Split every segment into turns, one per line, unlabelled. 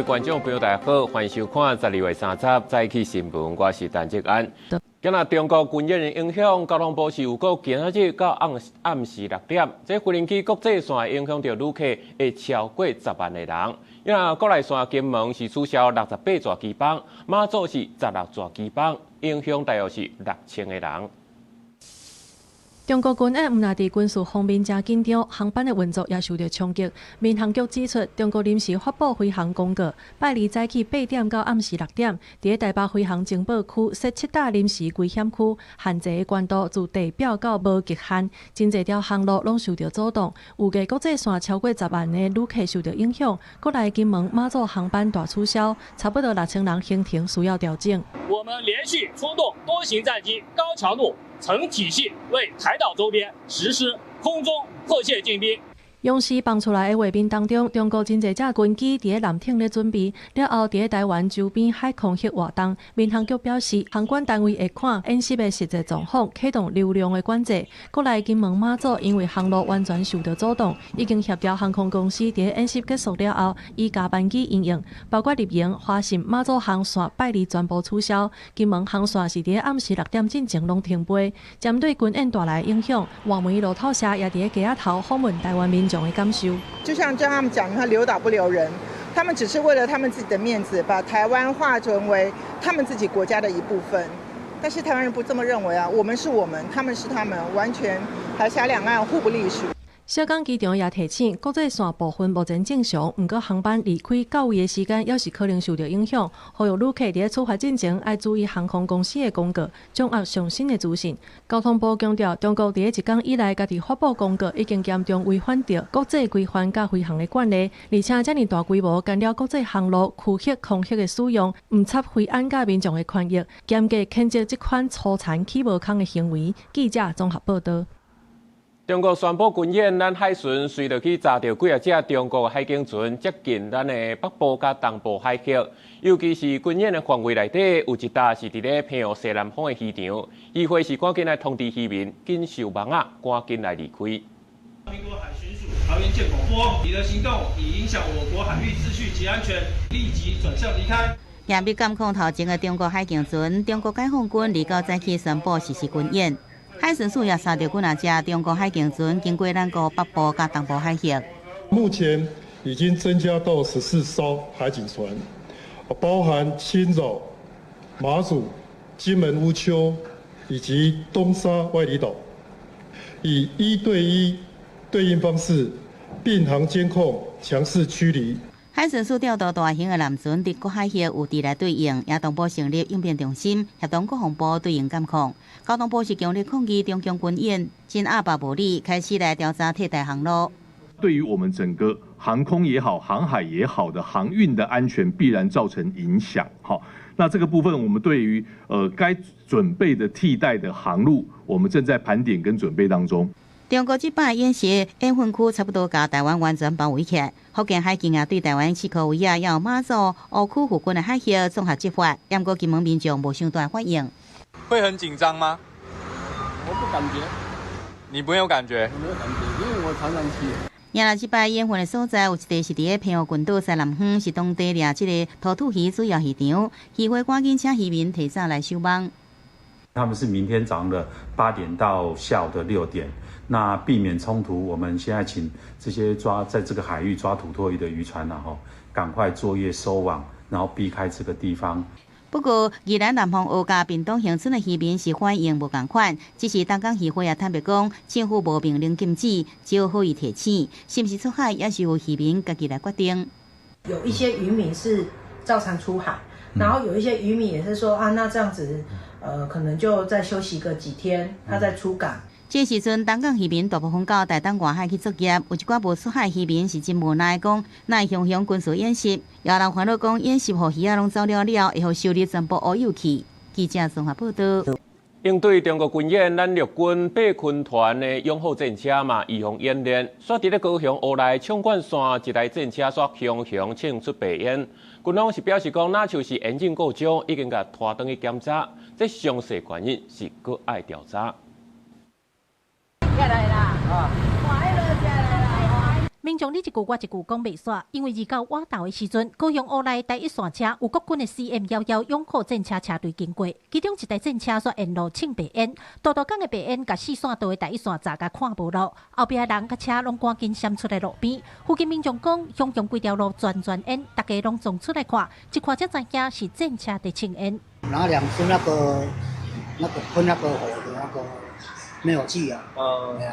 位觀眾朋友，大家好，歡迎收看12月30早起新聞，我是陳志安。今仔中國軍演的影響，交通部是預告今仔日到暗暗時6點，這飛行機國際線影響著旅客會超過10萬個人。因為國內線金門是取消68座機班，馬祖是16座機班，影響大約是6000個人。
中國軍演毋但佇軍事方面誠緊張，航班的運作也受著衝擊。民航局指出，中國臨時發布飛航公告，拜二早起8點到暗時6點，佇台北飛航情報區設七搭臨時危險區，限制的高度自地表到無極限，真濟條航路攏受著阻擋。預計國際線超過10萬個旅客受著影響，國內金門、馬祖航班大取消，差不多6000人行程需要調整。
我們連續出動多型戰機，高強度、成體系為台島周邊實施空中迫切進逼。
央視放出來的畫面當中，中國真濟隻軍機佇咧艦艇咧準備，了後佇咧台灣周邊海空域活動。民航局表示，航管單位會看演習的實際狀況，啟動流量的管制。國內金門馬祖因為航路完全受著阻擋，已經協調航空公司佇咧演習結束了後，以加班機營運，包括立榮、華信、馬祖航線拜二全部取消。金門航線是佇咧暗時6點進前攏停飛。針對軍演帶來的影響，外媒路透社也佇咧街仔頭訪問台灣民眾的感受。
就像他們講，他留島不留人，他們只是為了他們自己的面子，把台灣劃成為他們自己國家的一部分。但是台灣人不這麼認為啊，我們是我們，他們是他們，完全海峽兩岸互不隸屬。
小港機場也提醒，國際線部分目前正常，毋過航班離開到位的時間猶是可能受著影響。呼籲旅客佇咧出發進前愛注意航空公司的公告，掌握上新的資訊。交通部強調，中國佇咧一工以來家己發布公告，已經嚴重違反著國際規範佮飛航的慣例，而且遮爾大規模干擾國際航路區域空域的使用，毋插飛安佮民眾的權益，嚴格譴責這款粗殘起無空的行為。記者綜合報導。
中國宣布軍演，咱海巡隨著去查著幾仔隻中國海警船接近咱的北部佮東部海域，尤其是軍演的範圍內底，有一搭是佇咧澎湖西南方的漁場，漁會是趕緊來通知漁民緊收網仔，趕緊來離開。
民國海巡署桃園艦廣播，你的行動已影響我國海域秩序及安全，立即轉向離開。
嚴密監控頭前的中國海警船，中國解放軍29早起宣布實施軍演。海巡署也查著幾若隻中國海警船經過咱國北部佮東部海域。
目前已經增加到14艘海警船，包含侵擾、馬祖、金門烏丘以及東沙外離島，以一對一對應方式並行監控，強勢驅離。
海巡署調度大型的艦船佇各海域有地來對應，也同步成立應變中心，協同國防部對應監控。交通部是強烈抗議中共軍演，真鴨巴無理，開始來調查替代航路。
對於我們整個航空也好、航海也好的航運的安全，必然造成影響。好，那這個部分我們對於該準備的替代的航路，我們正在盤點跟準備當中。
中國這擺演習演訓區差不多共台灣完全包圍起來，福建海警也對台灣四箍圍仔，還有馬祖烏區附近的海域綜合執法，毋過金門民眾無傷大反應。
會很緊張嗎？
我不感覺。
你沒有感覺？
我沒有感覺，因為我常常去。
原來這擺演訓的所在有一塊是佇咧澎湖群島西南方，是當地掠這个土魠魚主要漁場，漁會趕緊請漁民提早來收網。
他們是明天早上的8點到下午的6點，那避免衝突，我們現在請這些抓在這個海域抓土魠魚的漁船然後趕快作業收網，然後避開這個地方。
不過，宜蘭南方澳佮屏東恆春的漁民是反應無仝款，只是東港漁會也坦白講，政府無明令禁止，只有好意提醒，是毋是出海也是由漁民家己來決定。
有一些漁民是照常出海，然後有一些漁民也是說啊，那這樣子，可能就再休息個幾天，他再出港。
這時陣，東港漁民大部分到台東外海去作業，有一寡無出海漁民是真無奈講，哪會雄雄軍事演習，也有人煩惱講演習予魚仔攏走了了，會予收入全部烏有去。記者綜合報導。
應對中國軍演，咱陸軍八軍團的勇虎戰車嘛，預防演練，煞佇咧高雄烏來暢灌線一台戰車煞雄雄衝出白煙。軍方是表示講，若像是引擎故障，已經共拖轉去檢查，這詳細原因是閣愛調查。
民眾你一句我一句講袂煞，因為二九倚晝的時陣，高雄烏來第一線車有國軍的 CM11勇虎戰車車隊經過，其中一台戰車煞沿路衝白煙，大大管的白煙共四線道的第一線閘共看無路，後壁的人佮車攏趕緊閃出來路邊。附近民眾講，雄雄規條路全全煙，大家攏衝出來看，一看才知影是戰車佇衝煙。
拿兩支那個噴那個火的那個滅火器啊，對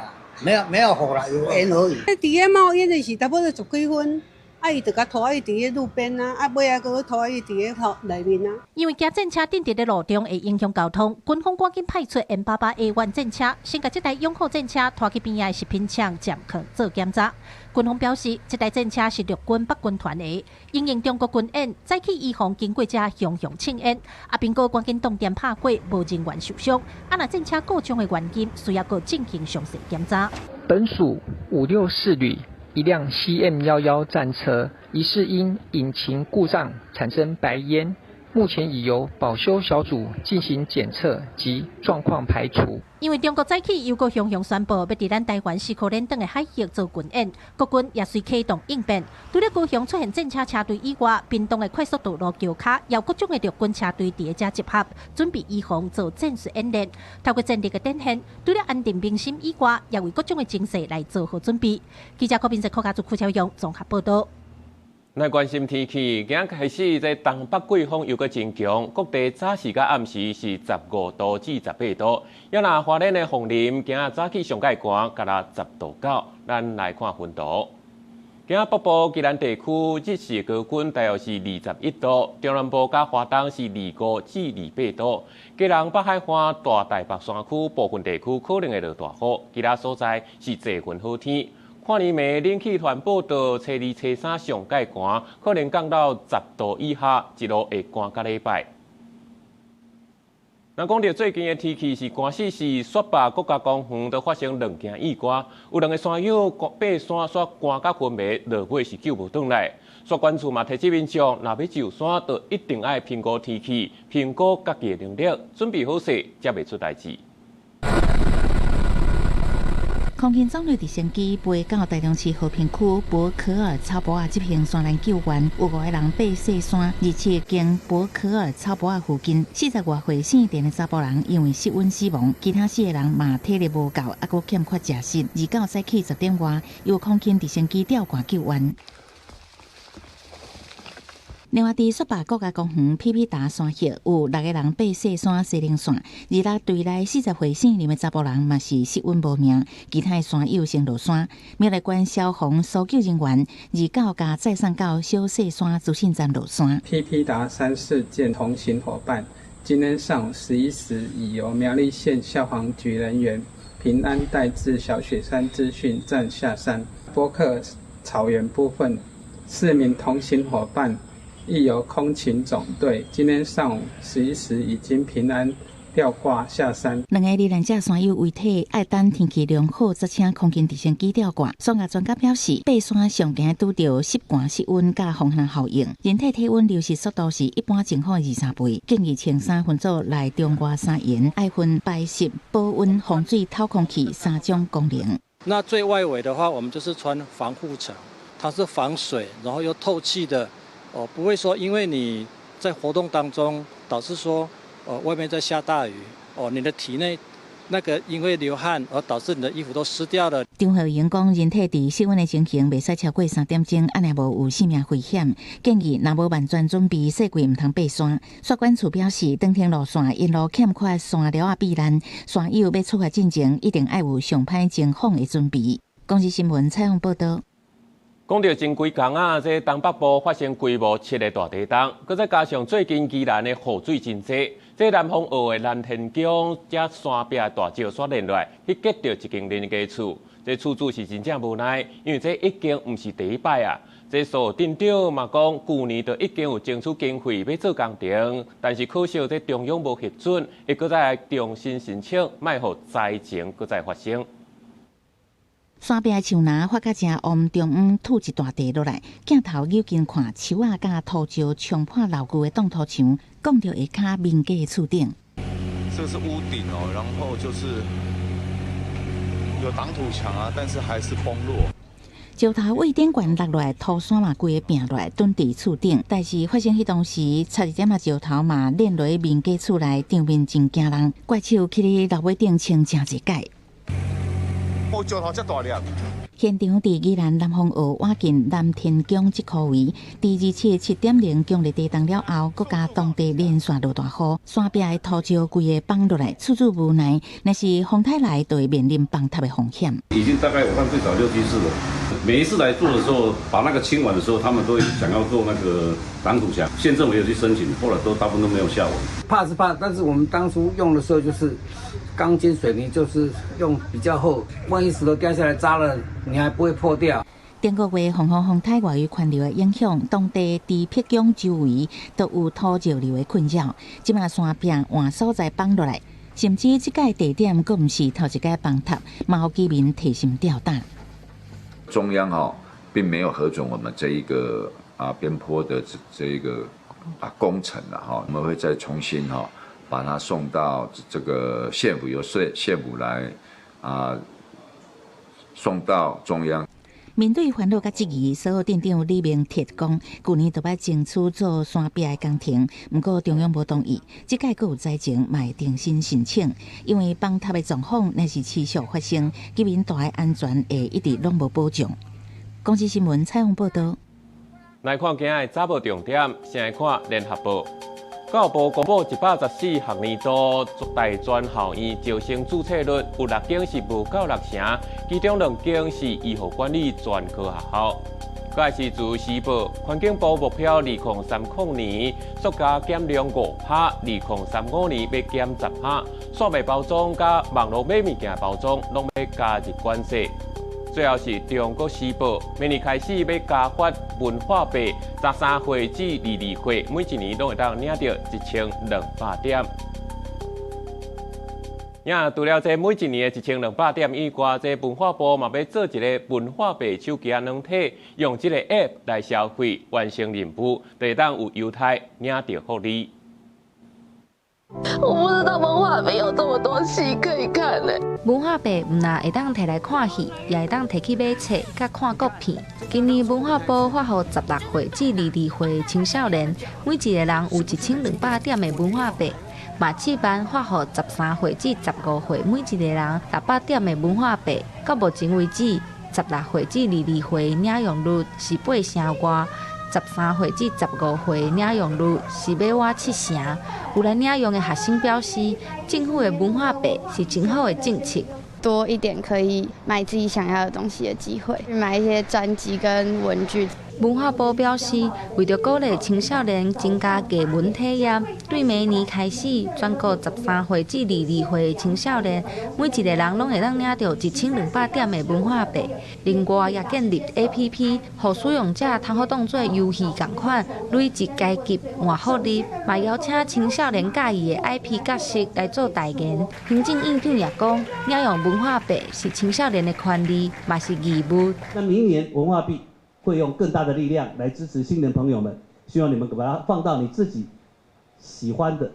啊，沒有火啦，有煙而已。
佇咧冒煙的是差不多十幾分，啊，伊就共拖去佇咧路邊啊，啊，尾仔閣拖去佇咧內面啊。
因為驚戰車停佇咧路中會影響交通，軍方趕緊派出 M88A1 戰車，先共這台勇虎戰車拖去邊仔的食品廠暫囥做檢查。軍方表示，這台戰車是陸軍北軍團的，因應中國軍演，早起移防經過遮雄雄衝煙，啊，蘋果趕緊動電拍火，無人員受傷。啊，若戰車故障的原因，需要閣進行詳細檢查。
本署564旅一輛 CM11戰車，疑似因引擎故障產生白煙，目前已由保修小組進行檢測及狀況排除。
因為中國早起又閣雄雄宣布欲佇咱台灣四箍連轉的海域做軍演，國軍也隨啟動應變。除了高雄出現戰車車隊以外，屏東的快速道路橋跤也有各種的陸軍車隊佇咧遮集合，準備移防做戰術演練。透過戰力的展現，除了安定民心以外，也為各種的情勢來做好準備。記者郭斌哲、柯家祖、柯超勇綜合報道。
咱關心天氣，今仔開始這東北季風又閣增強，各地早時佮暗時是15度至18度。抑若花蓮的鳳林，今仔早起上蓋寒，干焦10度9。咱來看溫度。今仔北部宜蘭地區日時高溫大約是21度，中南部佮花東是25至28度。基隆北海岸大台北山區部分地區可能會落大雨，其他所在是濟雲好天。跨年暝冷氣團報道，初二、初三上蓋寒，可能降到10度以下，一路會寒到禮拜。咱講著最近的天氣是寒死死，雪霸國家公園都發生兩件意外，有兩个山友爬山煞寒甲昏迷，落尾是救無轉來。雪管處嘛提醒民眾，若欲上山，就一定愛評估天氣，評估家己的能力，準備好勢，才袂出代誌。
空勤總隊直升機飛到台中市和平區博科爾草埔仔執行山難救援，有五个人爬雪山，日前經博科爾草埔仔附近，40外歲姓田的查埔人因為失溫死亡，其他四个人嘛體力無夠，猶閣欠缺食食。29早起10點外，由空勤直升機吊掛救援。另外，佇雪霸國家公園皮皮達山歇有六个人爬雪山西稜線，26隊內40歲姓林的查埔人嘛是失溫無命，其他的山友先落山。苗栗縣消防搜救人員29共載送到小雪山資訊站落山。
皮皮達山事件同行夥伴，今天上午11時，已由苗栗縣消防局人員平安帶至小雪山資訊站下山。波克草原部分，四名同行夥伴，亦由空勤總隊今天上午11時已經平安吊掛下山。
兩个罹難者山友遺體愛等天氣良好，才請空勤直升機吊掛。專家專家表示，爬山上驚拄著濕寒失溫佮風寒效應，人體體溫流失速度是一般情況的2、3倍。建議穿衫分做內中外三層，愛分排濕、保溫、防水、透空氣三種功能。
那最外圍的話，我們就是穿防護層，它是防水，然後又透氣的。哦，不會說因為你在活動當中導致說，哦，外面在下大雨，哦，你的體內那個因為流汗而導致你的衣服都濕掉了。
張浩榮講，人體佇室溫的情形袂使超過3點鐘，按呢無有性命危險。建議若無萬全準備，雪季毋通爬山。雪管處表示，長程路線沿路欠缺山寮仔避難，山友欲出發進前，一定愛有上歹情況的準備。公視新聞採訪報導。
講著前幾工啊，這東北部發生規模7的大地震，閣再加上最近宜蘭的雨水真濟，這南方澳的南天宮遮山壁的大石煞連落來，去擊著一間人家厝，這厝主是真正無奈，因為這已經毋是第一擺啊。這所鎮長嘛講，舊年就已經有爭取經費欲做工程，但是可惜這中央無核准，會閣再來重新申請，莫予災情閣再發生。
山壁樹林發甲誠旺，中央吐一大塊落來，鏡頭扭近看，樹仔佮土石衝破老舊的擋土牆，摃著下跤民家的厝頂。
這是屋頂哦，然後就是有擋土牆啊，但是還是崩落。
石頭位頂懸落來，土山嘛規个拚落來，轉佇厝頂。代誌發生彼當時，差一點仔石頭嘛連落去民家厝內，場面真驚人。怪手去佇樓尾頂清誠濟擺。
哦，石頭遮大粒。
現場佇宜蘭南風澳倚近南天宮這區位，佇27.7強烈地動了後，閣佮當地連續落大雨，山壁的土石規个崩落來，厝主無奈，若是風颱來，就會面臨崩塌的風險。
已經大概我看最少六七次了。每一次來做的時候，把那個清完的時候，他們都會想要做那個擋土牆。縣政府有去申請，後來都大部分都沒有下文。
怕是怕，但是我們當初用的時候就是鋼筋水泥，就是用比較厚，萬一石頭掉下來砸了，你還不會破掉。
頂個月風雨風颱外圍環流的影響，當地佇碧宮周圍都有土石流的困擾。這馬山壁換所在崩落來，甚至這個地點閣毋是頭一擺崩塌，嘛予居民提心吊膽。
中央哈並沒有核准我們這一個邊坡的這一個工程了哈，我們會再重新哈把它送到這個縣府，由縣府來送到中央。
面對煩惱佮質疑，所有鎮長李明鐵講，舊年就欲爭取做山壁的工程，毋過中央無同意，這擺閣有災情，嘛會重新申請。因為崩塌的狀況若是持續發生，居民蹛的安全會一直攏無保障。公視新聞採訪報導。
來看今日早報重點，先來看聯合報。教育部公布114學年度大專校院招生註冊率有六間是無夠六成，其中兩間是醫護管理專科學校。閣來是自由時報，環境部目標2030年塑膠減量5%，2035年欲減10%，塑膠包裝佮網路買物件包裝攏欲加入管制。最後是中國時報，明年開始欲加發文化幣，13歲至22歲，每一年攏會當領著1200點。呀，除了這每一年的1200點以外，這文化部嘛欲做一个文化幣手機軟體，用這個 App 來消費，完成任務，就會當有優待領著福利。
我不知道文化幣有這麼多戲可以看呢。
文化幣毋但會當提來看戲，也會當提去買冊、佮看國片。今年文化部發予16歲至22歲青少年，每一個人有1200點的文化幣。嘛試辦發予13歲至15歲每一個人600點的文化幣。到目前為止，16歲至22歲領用率是八成外。13歲至15歲領用率是欲倚七成。有來領用的學生表示，政府的文化幣是真好的政策，
多一點可以買自己想要的東西的機會，去買一些專輯跟文具。
文化部表示，為著鼓勵青少年增加藝文體驗，對明年開始，全國13歲至22歲青少年，每一個人攏會當領著1200點的文化幣。另外，也建立 APP，予使用者通好當做遊戲仝款，累積階級換福利。嘛邀請青少年佮意的 IP 角色來做代言。行政院長也講，領用文化幣是青少年的權利，嘛是義務。
那明年文化幣會用更大的力量來支持青年朋友們，希望你們把它放到你自己喜歡的、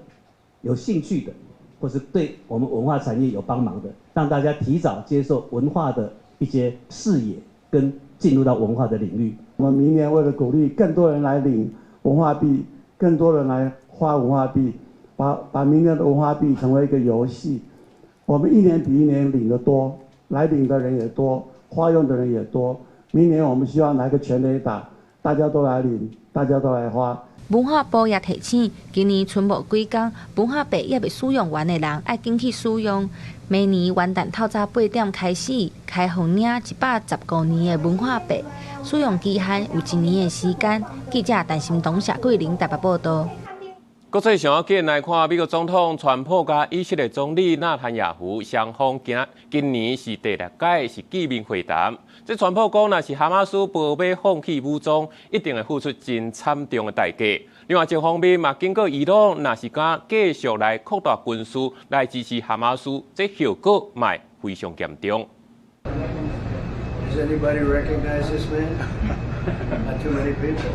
有興趣的，或是對我們文化產業有幫忙的，讓大家提早接受文化的一些視野，跟進入到文化的領域。
我們明年為了鼓勵更多人來領文化幣，更多人來花文化幣，把明年的文化幣成為一個遊戲。我們一年比一年領得多，來領的人也多，花用的人也多。明年我們希望來個全壘打，大家都來領，大家都來花。
文化部也提醒，今年賰無幾工，文化幣猶未使用完的人，愛緊去使用。明年元旦透早8點開始開放領115年的文化幣，使用期限有一年的時間。記者陳心東、謝桂玲台北報導。
國際上要緊來看，美國總統川普佮以色列總理納坦雅胡雙方今年是第六擺是見面會談。這川普講，若是哈馬斯無欲放棄武裝，一定會付出真慘重的代價。另外一方面嘛，警告伊朗，若是敢繼續來擴大軍事來支持哈馬斯，這後果嘛會非常嚴重。
Does anybody recognize this man? Not too many people.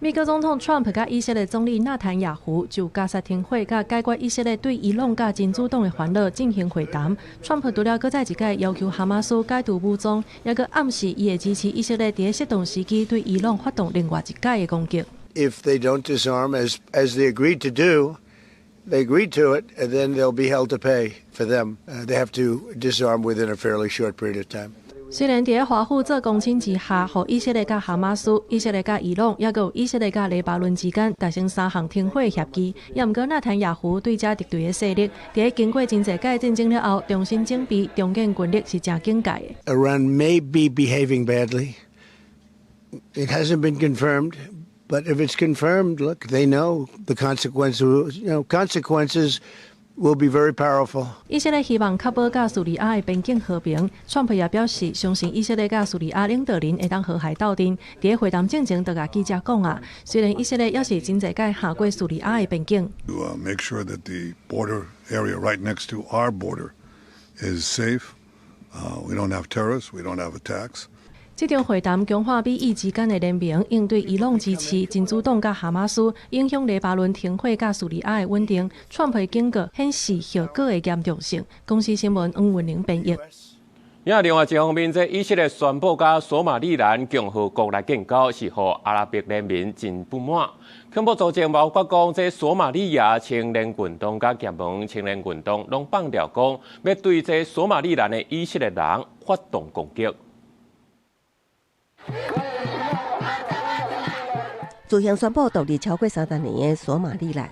美國總統川普佮以色列總理納坦雅胡就加薩停火佮解決以色列對伊朗佮真主黨的煩惱進行會談。川普除了閣再一擺要求哈馬斯解除武裝，也閣暗示伊會支持以色列佇適當時機對伊朗發動另外一擺的攻擊。
If they don't disarm as they agreed to do, they agreed to it, and then there'll be hell to pay for them. They have to disarm within a fairly short period of time.
雖然佇華府做公親之下，予以色列佮哈馬斯、以色列佮伊朗，抑閣有以色列佮黎巴嫩之間達成三項停火協議，也毋過納坦雅胡對這敵對的勢力，佇經過真濟屆戰爭了後，重新整備重建軍力是誠警戒的。
Iran may be behaving badly. It hasn't been confirmed, but if it's confirmed, look, they know the consequences. Consequences will be very powerful.
以色列希望確保佮敘利亞的邊境和平。川普也表示，相信以色列佮敘利亞領導人會當和諧鬥陣。佇會談進前，就共記者講啊，雖然以色列猶是真濟擺行過敘利亞的邊境。
To make sure that the border area right next to our border is safe. We don't have terrorists. We don't have attacks.
這場會談強化美以之間的聯盟，應對伊朗支持真主黨佮哈馬斯，影響黎巴嫩停火佮敘利亞的穩定。川普警告顯示後果的嚴重性。公視新聞黃文玲編譯。
也另外一方面，這以色列宣布佮索馬利蘭共和國來建交，是予阿拉伯聯盟真不滿。恐怖組織包括講，這索馬利亞青年運動佮結盟青年運動，攏放調講，欲對這索馬利蘭的以色列人發動攻擊。
自行宣布獨立超過30年的索馬利蘭，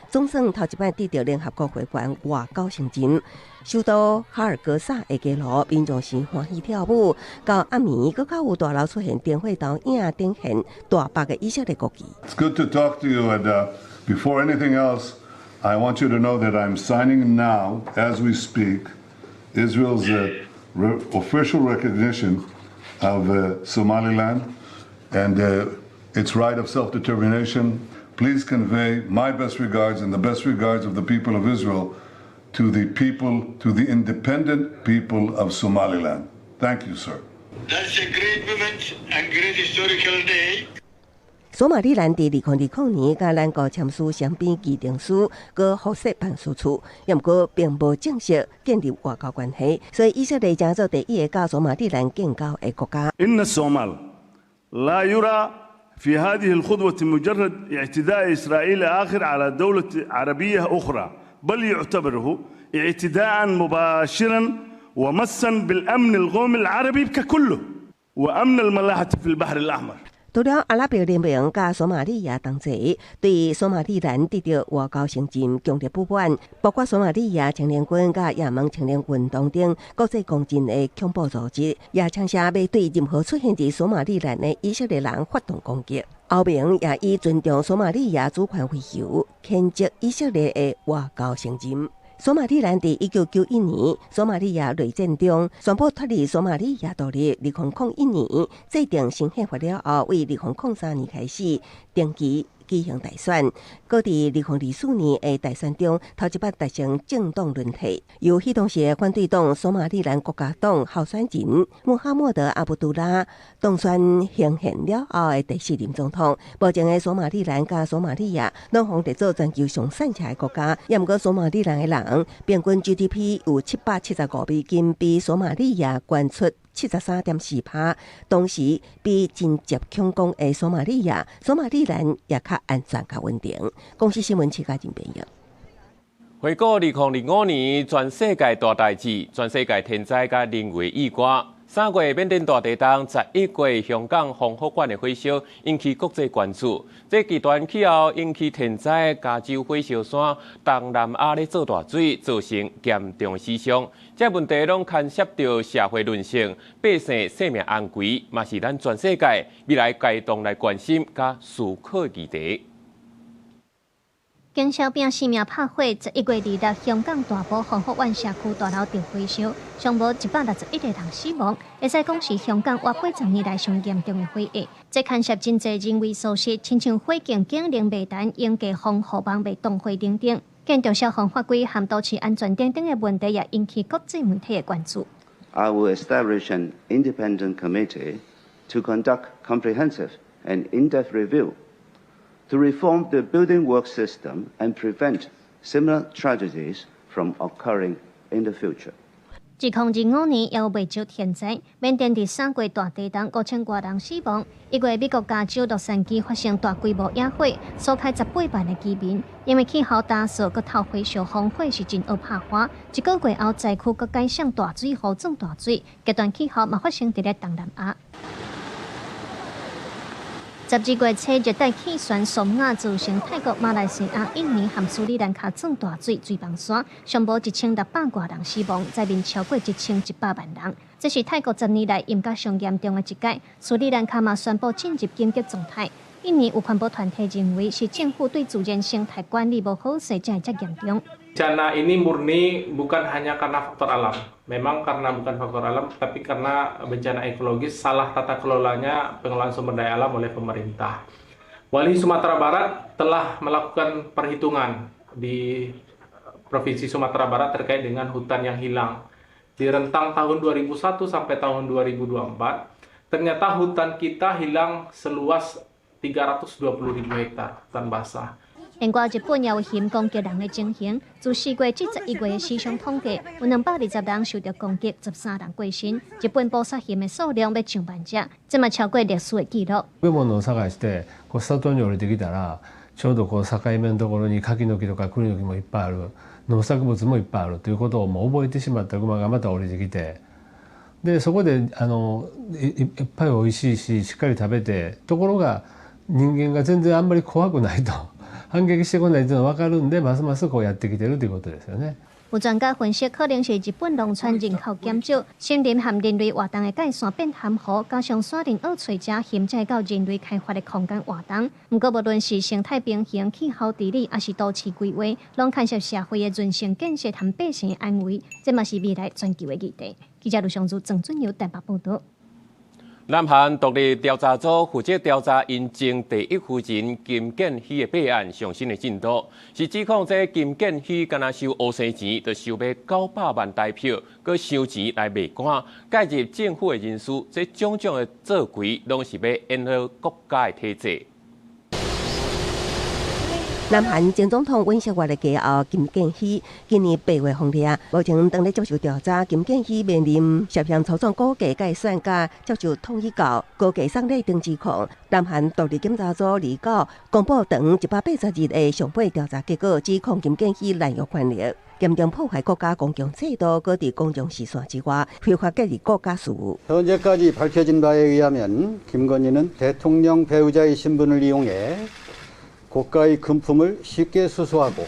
總算頭一擺得著聯合國會員外交承認。首都哈爾格薩的街路，民眾是歡喜跳舞。到暗暝，閣較有大樓出現燈火投影，展現大白的以色列國旗。
It's good to talk to you, and before anything else, I want you to know that I'm signing now, as we speak, Israel's official recognition of Somaliland and its right of self-determination. Please convey my best regards and the best regards of the people of Israel to the people, to the independent people of Somaliland. Thank you, sir.
That's a great moment and great historical day.
索馬里蘭佇2020年，佮咱國簽署雙邊議定書，閣互設辦事處，也毋過並無正式建立外交關係，所以以色列成做第一个佮索馬里蘭建交的國家。
إن الصومال لا يرى في هذه الخطوة مجرد اعتداء إسرائيل آخر على دولة عربية أخرى بل يعتبره اعتداء مباشرا ومسا بالأمن القومي العربي ككله وأمن الملاحة في البحر الأحمر。
除了阿拉伯聯盟佮索馬利亞同齊，對索馬里蘭得著外交承認強烈不滿，包括索馬利亞青年軍佮也門青年運動等國際公認的恐怖組織，也聲稱欲對任何出現佇索馬里蘭的以色列人發動攻擊。歐盟也以尊重索馬利亞主權為由，譴責以色列的外交承認。索馬里蘭佇1991年索馬利亞內戰中宣布脫離索馬利亞獨立。2001年制定新憲法了後，為2003年開始定期舉行大選。閣佇2024年的大選中，頭一擺達成政黨輪替，由彼當時的反對黨索馬里蘭國家黨候選人穆哈默德阿卜杜拉當選行憲了後的第四任總統。目前的索馬里蘭佮索馬利亞攏予列做全球上散赤的國家，也毋過索馬里蘭的人平均 GDP 有775美金，比索馬利亞懸出73.4%。同時比真濟恐攻的索馬利亞，索馬里蘭也較安全、較穩定。公視新聞徐嘉仁編譯。
回顧2025年全世界大代誌，全世界天災佮人為意外。3月緬甸大地震，11月香港豐福苑的火燒引起國際關注。這極端氣候引起天災，加州火燒山，東南亞咧做大水，造成嚴重死傷。這問題攏牽涉著社會倫性、百姓生命安危，嘛是咱全世界未來該當來關心佮思考的議題。
經燒拼性命拍火，11月26香港大埔宏福苑社區大樓著火燒，上無161個人死亡，會使講是香港活80年來上嚴重的火災。這牽涉真濟人為疏失，親像火警警鈴袂彈、應急防護網袂動火等等，建築消防法規和都市安全等等的問題，也引起國際媒體的關注。
I will establish an independent committee to conduct comprehensive and in-depth review To reform the building work system and prevent similar tragedies from occurring in the future.
2025年猶未少天災，緬甸佇3月大地震5000外人死亡。1月美國加州洛杉磯發生大規模野火，燒開18萬的居民。因為氣候乾燥，閣透火燒風火是真惡拍花。一個月後，災區閣改上大水雨轉大水，極端氣候嘛發生佇咧東南亞。12月初，熱帶氣旋松雅造成泰國、馬來西亞、印尼和斯里蘭卡轉大水、水崩山，上無1600外人死亡，災民超過1100萬人。這是泰國10年來淹甲上嚴重的一擺。斯里蘭卡嘛宣布進入緊急狀態。印尼有環保團體認為是政府對自然生態管理無好勢，才會遮嚴重。
Bencana ini murni bukan hanya karena faktor alam, memang karena bukan faktor alam, tapi karena bencana ekologis salah tata kelolanya pengelolaan sumber daya alam oleh pemerintah. Walhi Sumatera Barat telah melakukan perhitungan di Provinsi Sumatera Barat terkait dengan hutan yang hilang. Di rentang tahun 2001 sampai tahun 2024, ternyata hutan kita hilang seluas 320 ribu hektar hutan basah.
另外，日本也有熊攻擊人的情形。自4月至11月的死傷統計，有220人受著攻擊，13人過身。日本捕殺熊的數量欲上萬隻，這嘛超過歷史的紀錄。
食べ物を探してこう里に降りてきたら、ちょうどこう境目のところに柿の木とか栗の木もいっぱいある、農作物もいっぱいあるということをもう覚えてしまった熊がまた降りてきて、でそこでいっぱい美味しいししっかり食べて、ところが人間が全然あんまり怖くないと。反撃してこないというのは分かるんで、ますますこうやってきてるということですよね。
有專家分析，可能是日本農村人口減少，森林和人類活動的界線變含糊，加上山林惡揣者，熊才會到人類開發的空間活動。毋過，無論是生態平衡、氣候治理，抑是都市規劃，攏牽涉社會的韌性建設和百姓的安危，這嘛是未來全球的議題。記者盧尚如、鄭俊尧台北報導。
南韓獨立調查組負責調查𪜶前第一夫人金建希的弊案上新的進度，是指控這金建希敢若收烏生錢，就收買900萬台票，閣收錢來賣官，介入政府的人事，這種種的做規，攏是欲掩飾國家的體制。
南韓前總統尹錫悅的繼後金建希今年8月予掠，目前當咧接受調查。金建希面臨涉嫌操縱股價改選，佮接受統一教高價送禮等指控。南韓獨立檢查組29公布長180日的上尾調查結果，指控金建希濫用權力，嚴重破壞國家公共制度，閣佇公眾視線之外非法介入國家事務。
현재까지 밝혀진 바에 의하면 김건희는 대통령 배우자의 신분을 이용해 고가의 금품을 쉽게 수수하고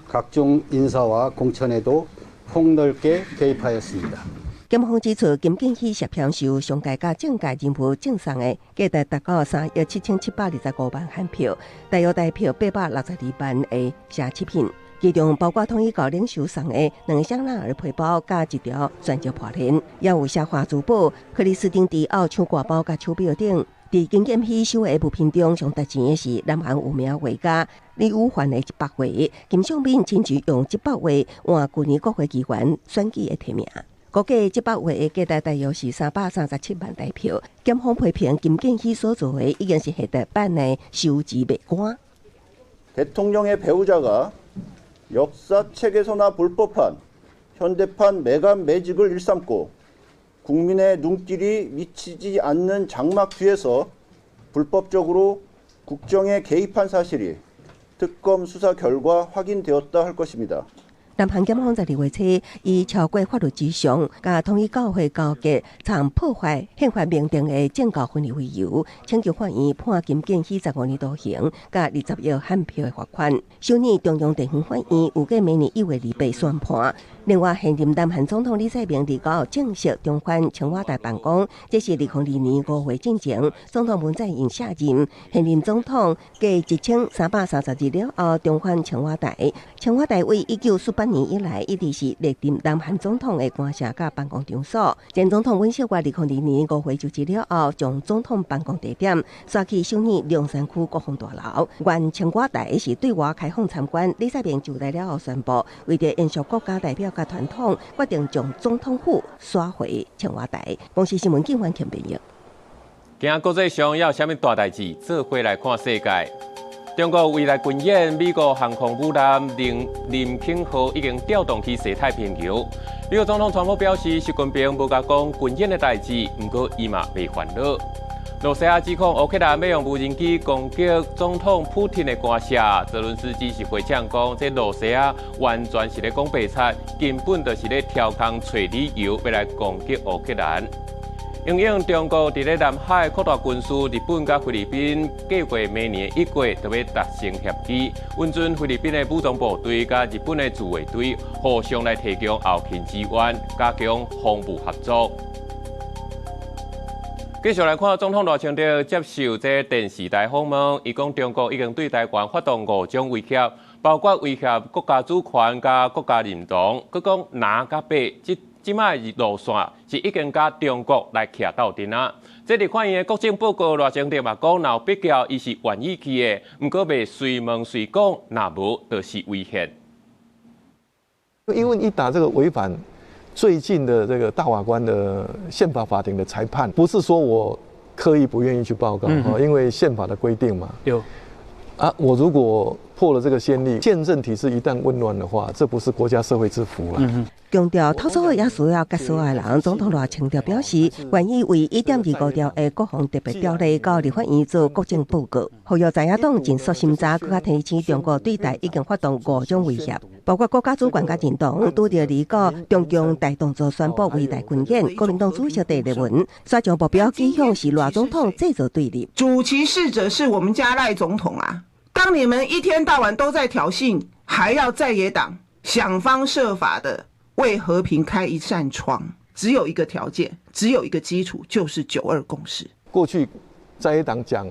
각종 인사와 공천에도 폭넓게 개입하였습니다.
檢方指出，金建希涉嫌收商界佮政界人物贈送的，價值達到3億7725萬韓票，大約台票862萬的奢侈品，其中包括統一教領袖送的兩個香奈兒皮包佮一條鑽石項鏈，也有奢華珠寶、克里斯汀迪奧手掛包佮手錶等。佇金建希收的物品中，上值錢的是南韓有名畫家李宇環的一幅畫，金相敏親自用這幅畫換舊年國會議員選舉的提名。估計這幅畫的價值大約是337萬台票。檢方批評金建希所做的已經是現代版的收錢賣官。
대통령의 배우자가 역사책에서나 볼 법한 현대판 매관매직을 일삼고 국민의 눈길이 미치지 않는 장막 뒤에서 불법적으로 국정에 개입한 사실이 특검 수사 결과 확인되었다 할 것입니다.
南韓檢方12月初以超過法律之上，佮統一教會勾結，參破壞憲法明定的政教分離為由，請求法院判金建希15年徒刑，佮20億韓票的罰款。首爾中央地方法院預計明年1月28宣判。另外，現任南韓總統李在明29正式重返青瓦台辦公，這是2002年5月進前，總統文在寅卸任，現任總統隔1330日了後重返青瓦台。青瓦台為1948年以來，一直是歷任南韓總統的官舍佮辦公場所。前總統尹錫悅2002年5月就職了後，將總統辦公地點徙去首爾龍山區國防大樓。原青瓦台是對外開放參觀。李在明就任了後宣布，為著延續國家代表佮傳統，決定將總統府徙回青瓦台。公視新聞警員陳編譯。
今仔國際上猶有啥物大代誌？做伙來看世界。中國未來軍演，美國航空母艦林肯號已經調動去西太平洋。美國總統川普表示，習近平無共講軍演的代誌，毋過伊嘛袂煩惱。露西亞指控烏克蘭欲用無人機攻擊總統普丁的官舍，澤倫斯基是回嗆講，這露西亞完全是咧講白賊，根本就是咧刁工揣理由，欲來攻擊烏克蘭。因應中國佇咧南海擴大軍事，日本佮菲律賓計劃明年一月就欲達成協議，允准菲律賓的武裝部隊佮日本的自衛隊互相來提供後勤支援，加強防務合作。繼續來看總統賴清德接受這電視台訪問，伊講中國已經對台灣發動五種威脅，包括威脅國家主權佮國家認同，閣講藍佮白這這擺的路線是已經佮中國來徛鬥陣啊。這立法院的國政報告，賴清德嘛講，若有必要，伊是願意去的，毋過袂隨問隨講，若無就是違憲。
因為一打這個違反最近的這個大法官的憲法法庭的裁判，不是說我刻意不願意去報告，因為憲法的規定嘛。
有。
啊，我如果破了這個先例，憲政體制一旦混亂的話，這不是國家社會之福了。
強調討所也需要較需要的人，總統賴清德表示，願意為1.25兆的國防特別條例到立法院做國政報告。呼籲在野黨盡速審查，閣較提醒中國對台已經發動五種威脅，包括國家主權佮認同，拄著離國中共大動作宣布圍台軍演。國民黨主席鄭麗文煞將目標指向是賴總統製造對立。
主其事者是我們家賴總統啊！當你們一天到晚都在挑釁，還要在野黨想方設法的為和平開一扇窗，只有一個條件，只有一個基礎，就是九二共識。
過去在野黨講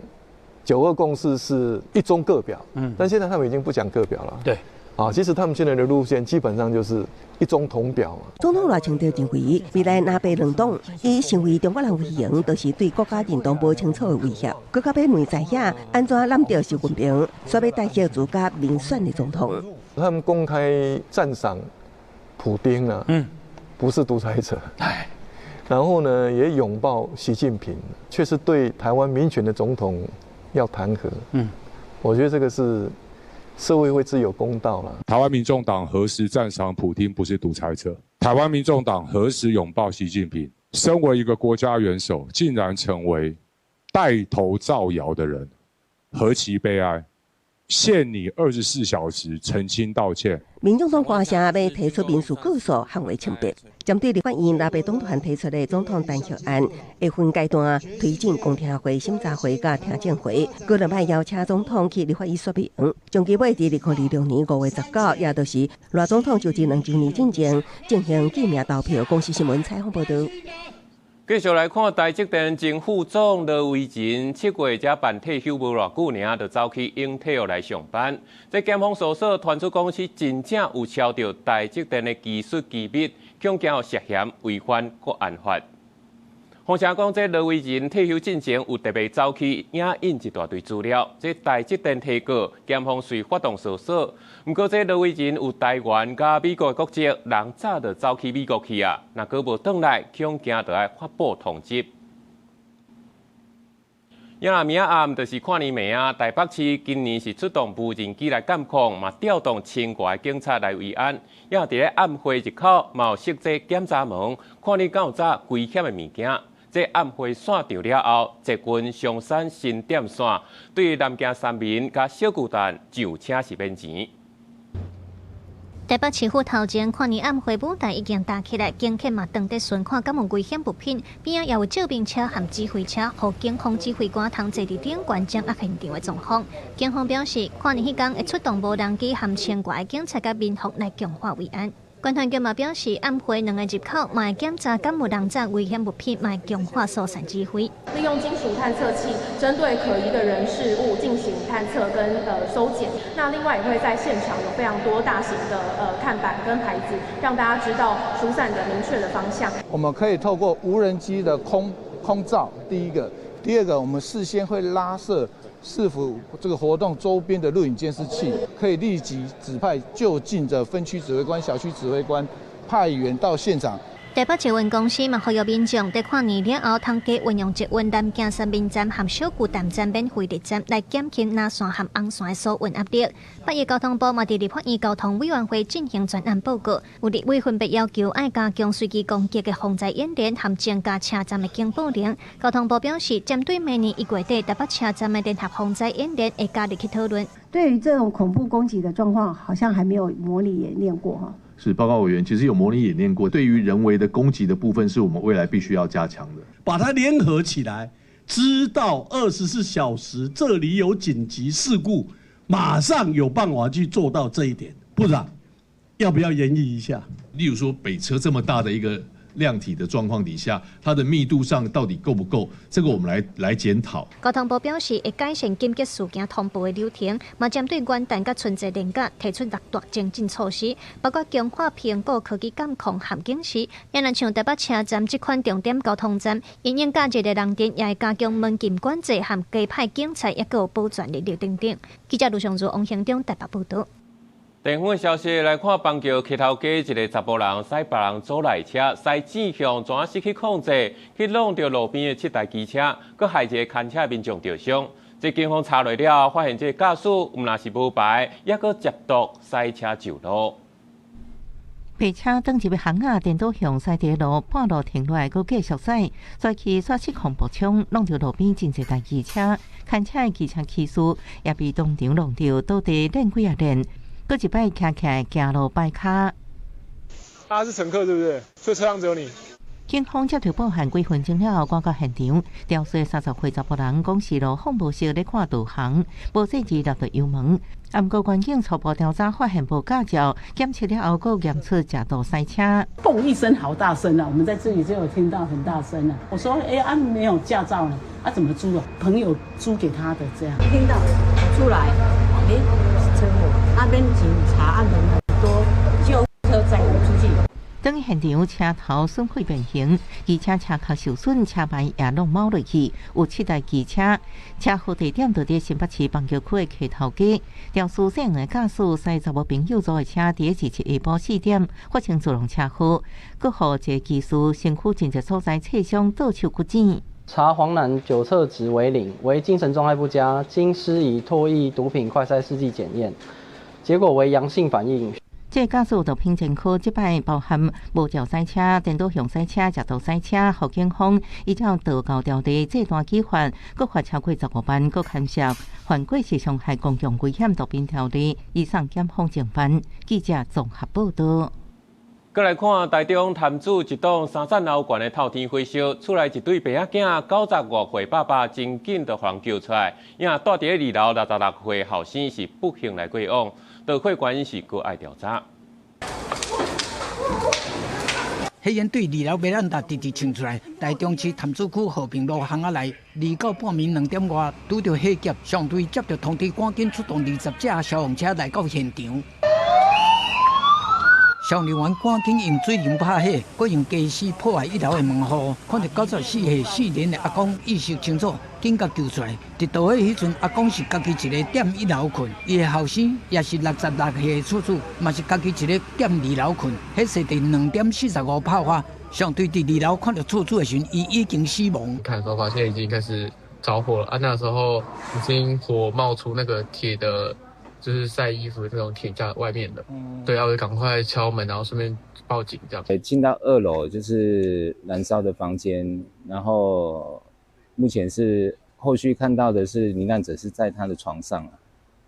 九二共識是一中各表，但現在他們已經不講各表了。
對，
啊，其實他們現在的路線基本上就是一中同表嘛。
總統賴清德認為，未來藍白兩黨以成為中國人為榮，就是對國家認同無清楚的威脅。閣較欲問在野按怎攬著習近平，煞欲代替自家民選的總統。
他們公開讚賞普丁啊，不是獨裁者。然後呢，也擁抱習近平，卻是對台灣民選的總統要彈劾。我覺得這個是社會會自有公道了。
台灣民眾黨何時讚賞普丁不是獨裁者？台灣民眾黨何時擁抱習近平？身為一個國家元首，竟然成為帶頭造謠的人，何其悲哀！限你24小時澄清道歉。
民眾黨官聲欲提出民事告訴捍衛清白，針對立法院藍白黨團提出的總統彈劾案，會分階段推進公聽會、審查會佮聽證會，閣兩擺邀請總統去立法院說明。將計劃佇2026年5月19，也就是賴總統就職2週年進前進行記名投票。公視新聞採訪報導。
繼續來看台積電前副總羅維仁，7月才辦退休無偌久爾，就走去英特爾來上班。這檢方搜索傳出講是真正有抄著台積電的技術機密，恐驚涉嫌違反國安法。風聲講，這羅維仁退休進前有特別走去影印一大堆資料，這台積電提告，檢方遂發動搜索。毋過，這羅維仁有台灣佮美國的國籍，人早就走去美國去啊。若閣無轉來，恐驚就愛發布通緝。也明暗就是跨年暝啊！台北市今年是出動無人機來監控，嘛調動千外警察來維安。也佇咧暗會入口嘛有設置檢查門，看你敢有紮危險的物件。這暗會散場了後，捷運松山新店線對南京三民佮小巨蛋上車是免錢。
台北市府頭前跨年暗會舞台已經搭起來，警犬嘛當佇巡看敢無危險物品，邊仔也有救兵車和指揮車，予警方指揮官通坐佇頂懸掌握現場的狀況。警方表示，跨年彼工會出動無人機和千外警察佮民防來強化維安。觀團局嘛表示，暗會兩个入口嘛會檢查敢有人紮危險物品，嘛會強化疏散指揮。
利用金屬探測器針對可疑的人事物進行探測跟搜檢。那另外也會在現場有非常多大型的看板跟牌子，讓大家知道疏散的明確的方向。
我們可以透過無人機的空照，第一個，第二個，我們事先會拉設市府這個活動周邊的錄影監視器，可以立即指派就近的分區指揮官、小區指揮官派員到現場。
台北捷運公司嘛，呼籲民眾佇跨年了後，通加運用捷運南京三民站和小巨蛋站免費入站，來減輕藍線和紅線的疏運壓力。北宜交通部嘛，佇立法院交通委員會進行專案報告，有立委分別要求愛加強隨機攻擊的防災演練和增加車站的警報鈴。交通部表示，針對明年1月底台北車站的聯合防災演練，會加入去討論。
對於這種恐怖攻擊的狀況，好像還沒有模擬演練過哈。
是，報告委員，其實有模擬演練過。對於人為的攻擊的部分，是我們未來必須要加強的。
把它聯合起來，知道24小時這裡有緊急事故，馬上有辦法去做到這一點。部長，要不要研議一下？
例如說北車這麼大的一個量體的狀況底下，它的密度上到底夠不夠？這個我們來檢討。
交通部表示，會改善緊急事件通報的流程，嘛針對元旦佮春節連假提出六大精進措施，包括強化評估科技監控和警示。也若像台北車站這款重點交通站，因應假日的人潮，也會加強門禁管制和加派警察，抑閣有保全人力等等。記者盧尚如、王興中台北報導。
電風的消息來看，板橋溪頭街一个查埔人駛別人租來車，駛正向怎失去控制，去挵著路邊的七台機車，閣害一个牽車民眾著傷。這警方查落了後，發現這个駕駛毋但是無牌，抑閣涉毒駛車上路。
白車轉入巷仔，顛倒向駛佇路，半路停落來，閣繼續駛，跩去煞失控爆衝，挵著路邊真濟台機車，牽車的機車騎士也被當場挵著，倒地練幾仔練。閣一擺徛起來行路擺跤。
他是乘客，對不對？所以車上只有你。
警方接到報案幾分鐘了後，趕到現場，調查30歲查埔人講是路況無熟咧看導航，無細緻踏著油門。啊，毋過員警初步調查發現無駕照，檢測了後閣驗出食毒駛車。
嘣一聲，好大聲啊！我們在這裡就有聽到很大聲啊。我說：哎，啊沒有駕照呢，啊怎麼租啊？朋友租給他的這樣。
聽到跑出來，哎，車禍，那邊警察啊人很多，救護車載我出去。
當現場車頭損毀變形，機車車殼受損，車牌也攏貓落去。有七台機車，車禍地點就佇新北市板橋區的溪頭街。肇事姓的駕駛駛查某朋友租的車，佇27下晡4點發生自動車禍，閣予一个騎士身軀真濟所在切傷，倒手骨折。
查黃男酒測值為零，為精神狀態不佳，經施以唾液毒品快篩試劑檢驗，結果為陽性反應。
這個駕駛毒品前科，這擺包含無照駛車、顛倒向駛車、食毒駛車，予警方依照道交條例這單舉發，閣罰超過15萬，閣牽涉犯過失傷害公共危險毒品條例，移送檢方偵辦。記者綜合報導。
閣來看台中潭子一棟三層樓懸的透天火燒，厝內一對爸仔囝95歲爸爸真緊就予人救出來，伊仔蹛佇二樓66歲後生是不幸來過往，導火原因是閣愛調查。
火焰對二樓ベランダ直直衝出來，台中市潭子區和平路巷仔內，29半暝2點外，拄著火警，上隊接到通知，趕緊出動20架消防車來到現場。消防人員趕緊用水龍拍火，閣用家私破壞一樓的門戶，看著94歲姓連的阿公意識清楚，緊共救出來。佇導火彼陣，阿公是家己一个踮一樓睏，伊的後生也是66歲的厝主，嘛是家己一个踮二樓睏。火勢佇2點45爆發，上隊佇二樓看著厝主的時陣，伊已經死亡。
看的時候發現已經開始著火了啊！那時候已經火冒出那個鐵的。就是曬衣服這種鐵架外面的，對，要趕快敲門，然後順便報警這樣。
進到二樓就是燃燒的房間，然後目前是後續看到的是罹難者是在他的床上，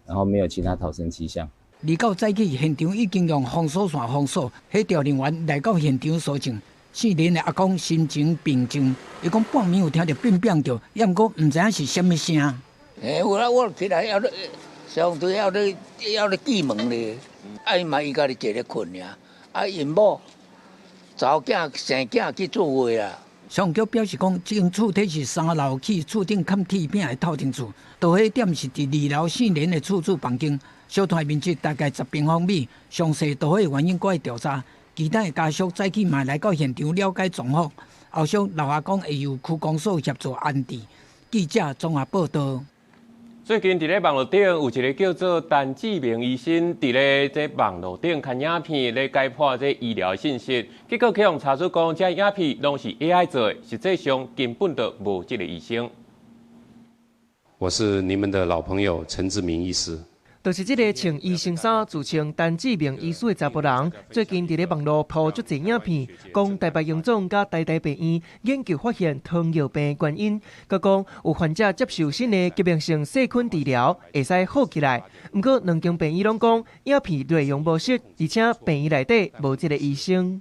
然後沒有其他逃生跡象。
29早起，現場已經用封鎖線封鎖，火調人員來到現場搜證。姓連的阿公心情平靜，伊講半暝有聽著變變叫，也毋過毋知影是啥物聲。
欸，有啦，我起來要咧。消防隊猶咧記門咧，啊伊嘛伊家己坐咧睏爾，啊𪜶某查某囝生囝去做伙啦。
消防局表示講，這間厝體是三樓起厝頂崁鐵餅的透天厝，導火點是佇二樓姓連的厝主房間，燒炭面積大概10平方米，詳細導火原因閣愛調查。其他的家屬早起嘛來到現場了解狀況，後續老阿公會由區公所協助安置。記者綜合報導。
最近佇咧網路頂有一个叫做陳志明醫生，佇咧這網路頂刊影片咧解剖這醫療信息，結果去予查出講，這影片攏是 AI 做的，實際上根本就無這个醫生。
我是你們的老朋友陳志明醫師。
就是這个穿醫生衫、自稱陳志明醫師的查埔人，最近佇咧網路鋪足濟影片，講台北榮總佮台大病院研究發現糖尿病原因，閣講有患者接受新的革命性細菌治療，會使好起來。毋過兩間病院攏講影片內容無實，而且病院內底無這个醫生。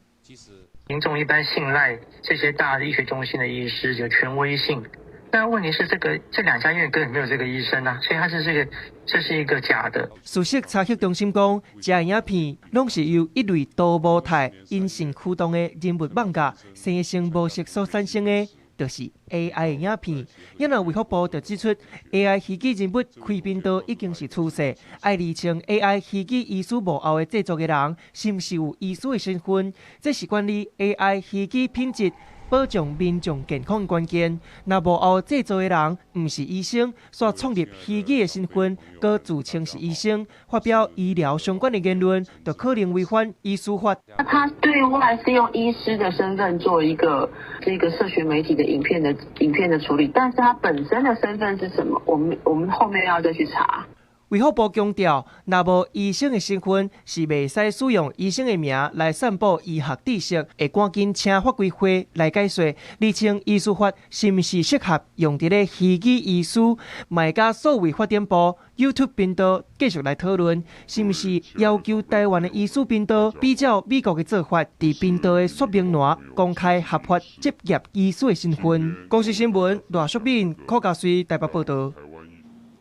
民眾一般信賴這些大醫學中心的醫師有權威性。但問題是，這兩家醫院根本沒有這個醫生啊，所以他是這個，這是一個假的。
事實查核中心講，這影片攏是由一類多模態隱形驅動的人物網架生成模式所產生的，就是 AI 的影片。也若衛福部就指出，AI 虛擬人物開頻道已經是趨勢，愛釐清 AI 虛擬醫師幕後的製作的人是毋是有醫師的身份，這是管理 AI 虛擬品質、保障民眾健康的關鍵。若幕後製作的人毋是醫生，煞創立虛擬的身份，閣自稱是醫生，發表醫療相關的言論，就可能違反醫師法。
那他對外是用醫師的身份做一個這個社群媒體的影片的處理，但是他本身的身份是什麼？我們後面要再去查。
衛福部強調，若無醫生的身份，是袂使使用醫生的名來散布醫學知識，會趕緊請法規會來解說，釐清醫師法是毋是適合用佇咧虛擬醫師，嘛會佮數位發展部 YouTube 頻道繼續來討論，是毋是要求台灣的醫師頻道比照美國的做法，佇頻道的說明欄公開合法執業醫師的身份。公視新聞賴淑敏、柯家瑞台北報道。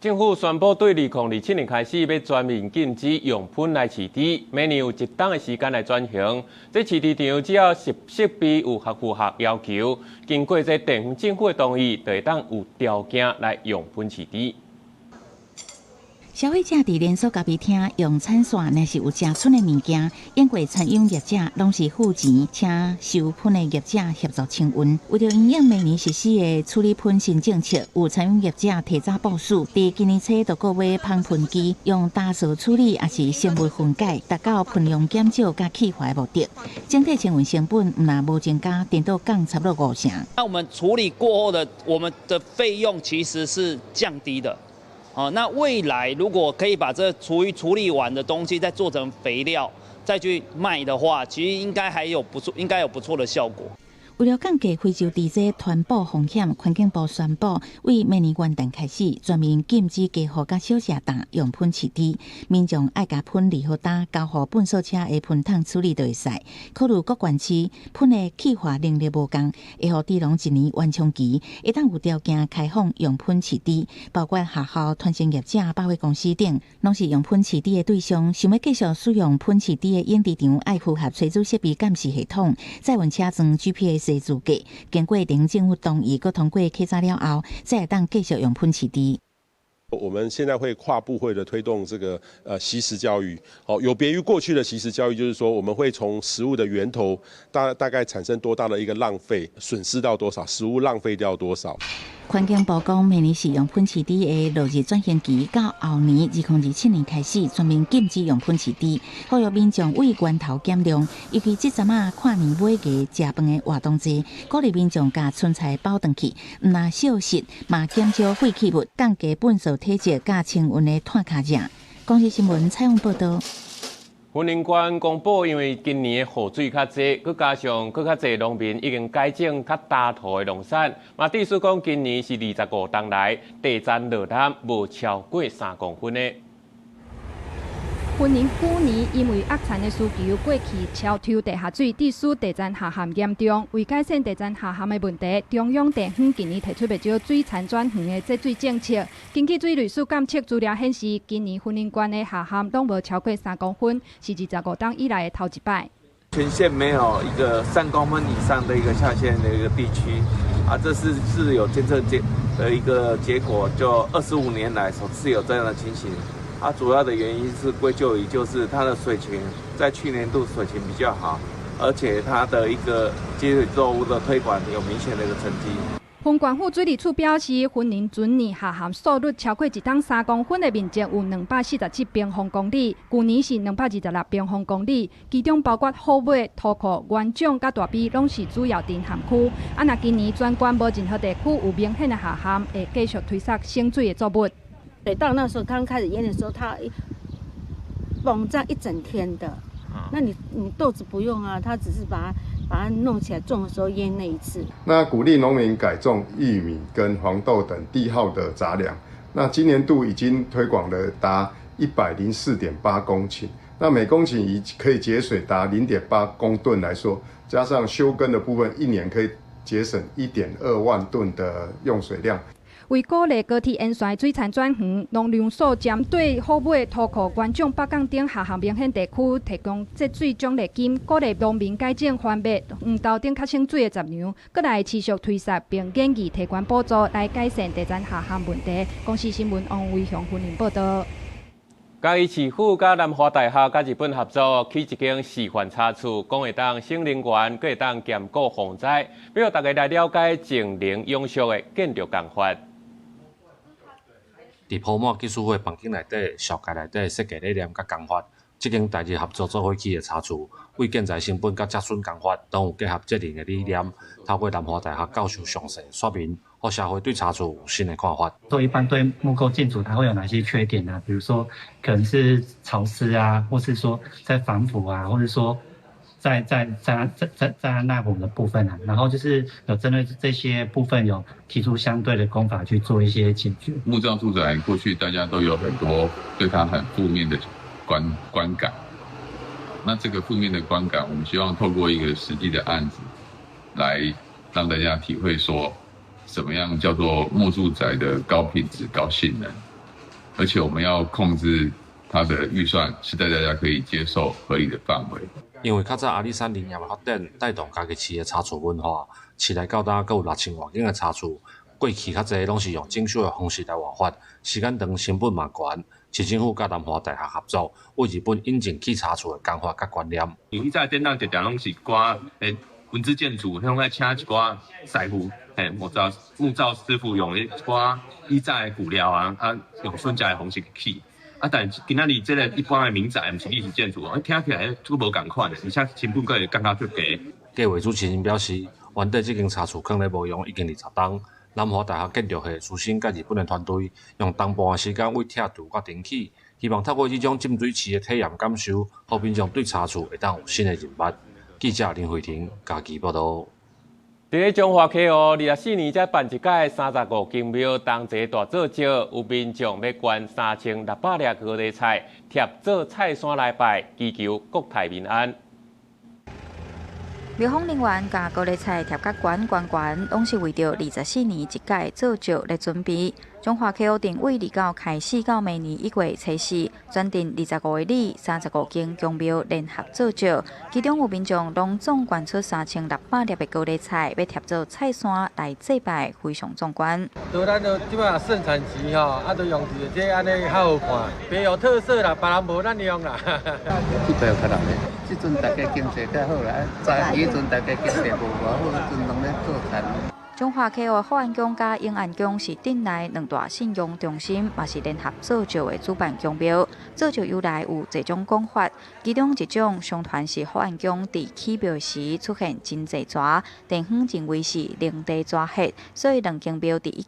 政府宣布，對2027年開始，欲全面禁止用糞來飼豬，每年有一冬的時間來轉型。這飼豬場只要設備有符合要求，經過這地方政府的同意，就會當有條件來用糞飼豬。
消費者佇連鎖咖啡廳用餐線，若是有食賰的物件，經過餐飲業者攏是付錢，請收糞的業者協助清運。為著因應明年實施的處理糞新政策，有餐飲業者提早部署，佇今年初就購買芳糞機，用酵素處理，抑是生物分解，達到糞量減少佮氣化的目的。整體清運成本毋但無增加，顛倒降差不多5成。
那我們處理過後的，我們的費用其實是降低的。哦，那未來如果可以把這廚餘處理完的東西再做成肥料，再去賣的話，其實應該還有不錯，應該有不錯的效果。
為了降低非洲豬瘟傳播風險，環境部宣布，對明年元旦開始全面禁止家戶佮小食檔用糞飼豬。民眾愛共糞離好擔，交予糞掃車的糞桶處理就會使。考慮各縣市糞的氣化能力無仝，會予豬農一年緩衝期，會當有條件開放用糞飼豬，包括學校、團膳業者、百貨公司等，攏是用糞飼豬的對象。想欲繼續使用糞飼豬的養豬場，愛符合炊煮設備監視系統，載運車裝 GPS 的資格，經過地方政府同意，閣通過檢查了後，才會當繼續用糞飼豬。
我們現在會跨部會的推動這個惜食教育，好，有別於過去的惜食教育，就是說我們會從食物的源頭大概產生多大的一個浪費，損失到多少，食物浪費掉多少。
環境部講，明年使用糞飼豬的落日轉型期，到後年2027年開始全面禁止用糞飼豬，呼籲民眾對源頭減量。尤其這陣仔跨年尾牙食飯的活動濟，鼓勵民眾共賰菜包轉去，毋但惜食，嘛減少廢棄物，降低糞掃體積佮清運的碳跤跡。公視新聞採訪報道。
雲林縣公布，因為今年的雨水較濟，閣加上閣較濟農民已經改種較焦土的農產，嘛指出講今年是25冬來地層落澹無超過3公分的。
雲林舊年因為壓田的需求過去超抽地下水，致使地層下陷嚴重。為改善地層下陷的問題，中央地方近年提出袂少水田轉園的節水政策。根據水利署監測資料顯示，今年雲林縣的下陷攏無超過3公分，是25冬以來的頭一擺。
全縣沒有一個3公分以上的一個下陷的一個地區，啊，這是有監測結的一個結果，就25年來首次有這樣的情形。啊，主要的原因是歸咎於就是它的水情在去年度水情比較好，而且它的一個節水作物的推廣有明顯的一個成績。
云縣府水利處表示，雲林全年下陷速率超過一冬3公分的面積有247平方公里，舊年是226平方公里，其中包括虎尾、塗庫、元長佮大埤，攏是主要沉陷區。啊，若今年全縣無任何地區有明顯的下陷，會繼續推捒省水的作物。
對，到那時候剛開始淹的時候，它膨脹一整天的。那你豆子不用啊，它只是把它弄起來種的時候淹那一次。
那鼓勵農民改種玉米跟黃豆等低耗的雜糧。那今年度已經推廣了達104.8公頃，那每公頃以可以節水達0.8公噸來說，加上休耕的部分，一年可以節省1.2萬噸的用水量。
為鼓勵高鐵沿線水產轉園，農糧署針對虎尾、塗庫、元長、北港等下陷明顯地區，提供節水獎勵金，鼓勵農民改種番麥、黃豆等較省水的雜糧，閣來持續推捒並建議提懸補助來改善地層下陷問題。公視新聞王維雄雲林報導。
嘉義市府佮南華大學佮日本合作，起一間示範茶厝，講會當省能源，閣會當兼顧防災，欲予大家來了解淨零永續的建築工法。
佇鋪滿技術會環境內底、紹介內底設計理念佮工法，這間台日合作做伙起的茶厝，為建材成本佮折損工法，攏有結合節能的理念。透過南華大學教授詳細說明，予社會對茶厝有新的看法。
說一般對木構建築，它會有哪些缺點呢？比如說，可能是潮濕啊，或是說在防腐啊，或者說在耐火的部分啊，然後就是有針對這些部分有提出相對的工法去做一些解決。
木造住宅過去大家都有很多對它很負面的觀感，那這個負面的觀感，我們希望透過一個實際的案子，來讓大家體會說，什麼樣叫做木住宅的高品質、高性能，而且我們要控制它的預算是在大家可以接受合理的範圍。
因為較早阿里山林業的發展，帶動嘉義市的茶厝文化，市內到今閣有6000外間的茶厝。過去較濟攏是用整修的方式來活法，時間長成本嘛懸。市政府佮南華大學合作，為日本引進起茶厝的工法佮觀念。
因為以前典當常常攏是寡文字建築，彼種愛請一寡師傅，嘿，木造師傅用一寡以前的骨料啊，啊，用順家的方式去起。啊，但是今仔日這個一般的民宅，毋是歷史建築，聽起來都無仝款的，而且成本閣會降較足低。
計劃主持人表示，原底這間茶厝囥咧無用已經20冬。南華大學建築系師生佮日本的團隊，用冬半的時間為拆除佮重起，希望透過這種浸水市的體驗感受，予民眾對茶厝會當有新的認識。記者林慧婷嘉義報導。
佇咧彰化溪湖，24年才辦一擺35間廟同齊大做醮，有民眾欲捐3600粒高麗菜，貼做菜山來拜，祈求國泰民安。
廟方人員共高麗菜貼較懸懸懸，攏是為著24年一擺做醮咧準備。彰化溪湖鎮為29開始到明年1月初4，全鎮25个里35間宮廟聯合做醮，其中有民眾攏總捐出3600粒的高麗菜，欲貼做菜山來祭拜，非常壯觀。
對咱都這擺盛產期吼，啊，都用這個按呢較好看，別有特色啦，別人無咱用啦。
這擺有較熱咧，這陣大家經濟較好啦，早彼陣大家經濟無偌好，彼陣攏咧做田。
彰化溪湖福安宮佮永安宮是鎮內兩大信仰中心，嘛是聯合做醮的主辦宮廟。做醮由來有濟種講法，其中一種相傳是福安宮佇起廟時出現真濟蛇，地方認為是靈地蛇血，所以兩間廟佇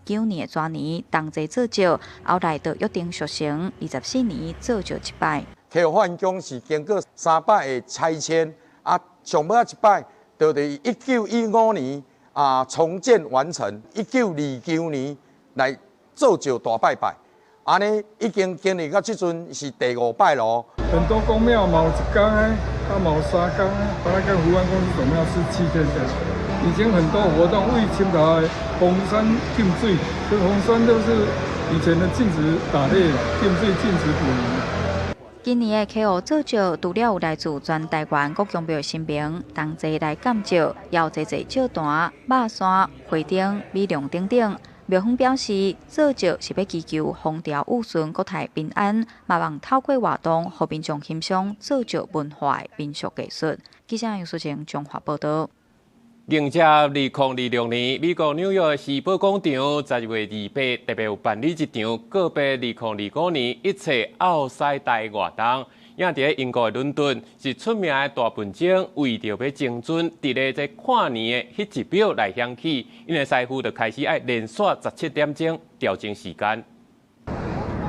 1929年的蛇年同齊做醮，後來就約定俗成，24年做醮一擺。
溪湖福安宮是經過3擺的拆遷，啊，上尾仔一擺就佇1915年。啊！重建完成，1929年來做醮大拜拜，按呢已經經歷到這陣是第五擺咯。
很多宮廟嘛有一工的，啊嘛有3工的，八跟福安宮這種廟是7天的。以前很多活動為清朝的紅山禁水，這紅山都是以前的禁止打獵、禁水、禁止捕魚。
今年的溪湖做醮，除了有來自全台灣各宮廟的神明同齊來監醮，也有濟濟醮壇、肉山、花燈、米龍等等。廟方表示，做醮是欲祈求風調雨順、國泰民安，嘛望透過活動，予民眾欣賞做醮文化的民俗藝術。記者楊淑晴彰化報導。
迎接2026年，美國紐約時報廣場12月28特別有辦理一場告別2025年一切奧賽大活動。也佇咧英國的倫敦是出名的大笨鐘，為著欲精準佇咧這跨年的彼一秒來響起，𪜶的師傅就開始愛連續17點鐘調整時間。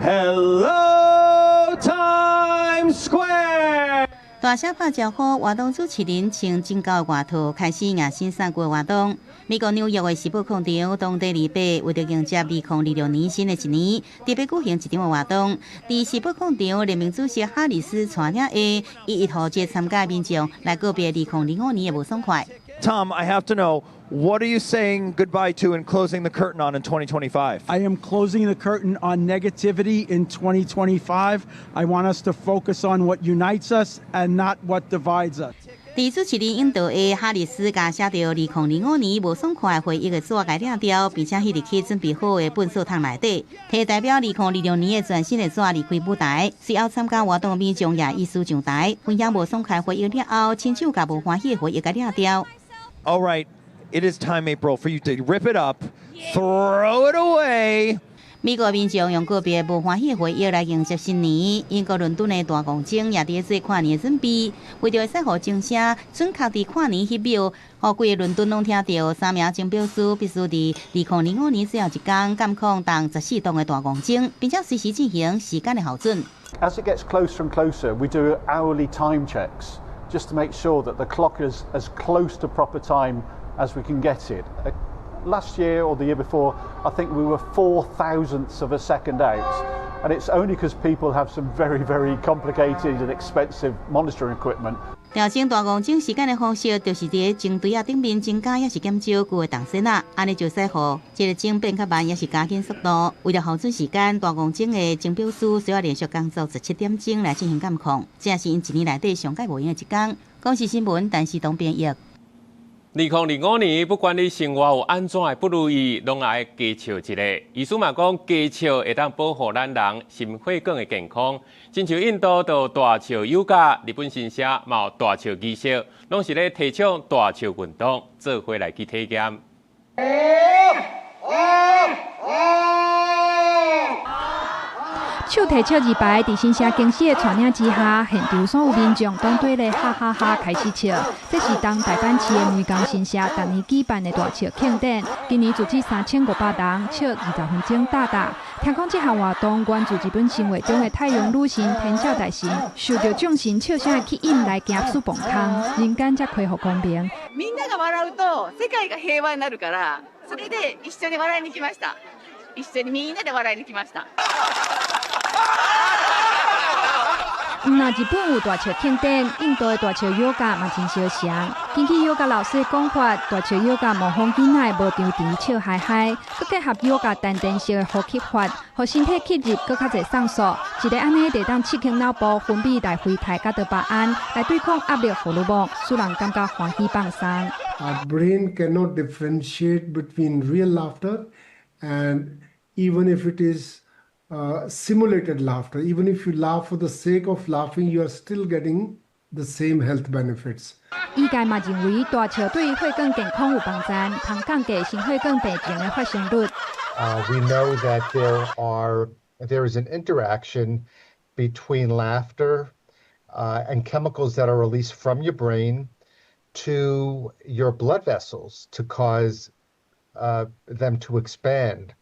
Hello Times Square。
大聲拍招呼，活動主持人穿真厚的外套，開始迎新送舊的活動。美國紐約的時報廣場當地禮拜為著迎接2026年新的一年，特別舉行一場的活動。佇時報廣場，聯盟主席哈里斯帶領下，一一予這參加民眾來告別2025年的無爽快。
Tom, I have to know, what are you saying goodbye to and closing the curtain on in 2025?
I am closing the curtain on negativity in 2025. I want us to focus on what unites us and not what divides us.
佇主持人引導下，哈里斯共寫著2025年無爽快回憶的紙共掠掉，並且彼入去準備好的糞掃桶內底，提代表2026年的全新的紙離開舞台。隨後參加活動民眾也依序上台，分享無爽快回憶了後，親手共無歡喜的回憶共掠掉。
All right, it is time, April, for you to rip it up, throw it away.
美國民眾用告別無歡喜的回憶來迎接新年。英國倫敦的大戇鐘也佇咧做跨年的準備，為著會使予鐘聲準確佇跨年彼秒，予規个倫敦攏聽著。三名鐘錶師必須佇2025年最後一工監控仝14棟的大戇鐘，並且隨時進行時間的校準。
As it gets closer and closer, we do hourly time checks just to make sure that the clock is as close to proper time as we can get it. Last year or the year before, I think we were four thousandths of a second out. And it's only because people have some very, very complicated and expensive monitoring equipment.
調整大戇鐘時間的方式，就是佇咧鐘槌仔頂面增加抑是減少舊的銅線仔，按呢就使予這个鐘變較慢，抑是加緊速度。為了校準時間，大戇鐘的鐘錶師需要連續工作17點鐘來進行監控，這也是𪜶一年內底上蓋無閒的一工。公視新聞，陳時東編譯。
2025年，不管你生活有按怎的不如意，攏愛加笑一下。醫師嘛講，加笑會當保護咱人心血管的健康。親像印度就大笑瑜伽，日本神社嘛有大笑儀式，攏是咧提倡大笑運動，做伙來去體驗。
手提笑字牌，佇神社經師的帶領之下，現場所有民眾攏對咧哈哈哈開始笑。這是東大阪市的梅岡神社逐年舉辦的大笑慶典，今年組織3500人笑20分鐘大大。聽講這項活動源自日本神話中的太陽女神天照大神，受著眾神笑聲的吸引來行出墓空，人間才恢復光明。
みんなが笑うと世界が平和になるから、それで一緒に笑いに来ました。一緒にみんなで笑いに來ました。
毋若日本有大笑慶典，印度的大笑瑜伽嘛真相像。根據瑜伽老師的講法，大笑瑜伽模仿囡仔的無張持笑嗨嗨，閣結合瑜伽丹田式的呼吸法，予身體吸入閣較濟酸素，一个按呢就當刺激腦部分泌內啡肽佮多巴胺，來對抗壓力荷爾蒙，使人感覺歡喜放鬆。
Our brain cannot differentiate between real laughter and even if it is simulated laughter. Even if you laugh for the sake of laughing, you are still getting the same health benefits.
醫界嘛認為大笑對血管健康有幫助，通降低心血管病症的發生率。
We know that there is an interaction between laughter and chemicals that are released from your brain to your blood vessels to cause them to expand.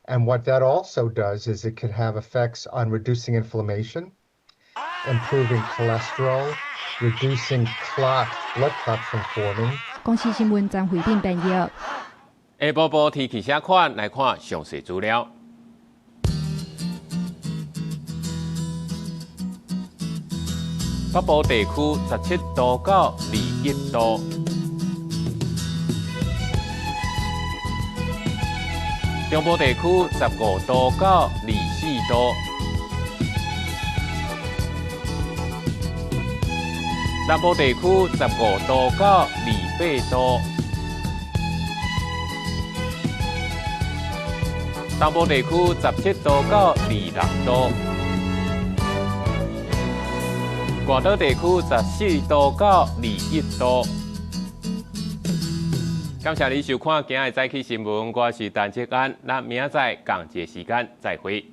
And what that also does is it can have effects on reducing inflammation, improving cholesterol, reducing clots, blood clots from forming.
公視新聞張惠敏編譯。
下晡晡天氣啥款？來看詳細資料。北部地區17度到21度。中部地區15度到24度，南部地區15度到28度，東部地區17度到26度，外島地區14度到21度。感謝你收看今日早起新聞，我是陳志安，咱明仔載仝一个時間再會。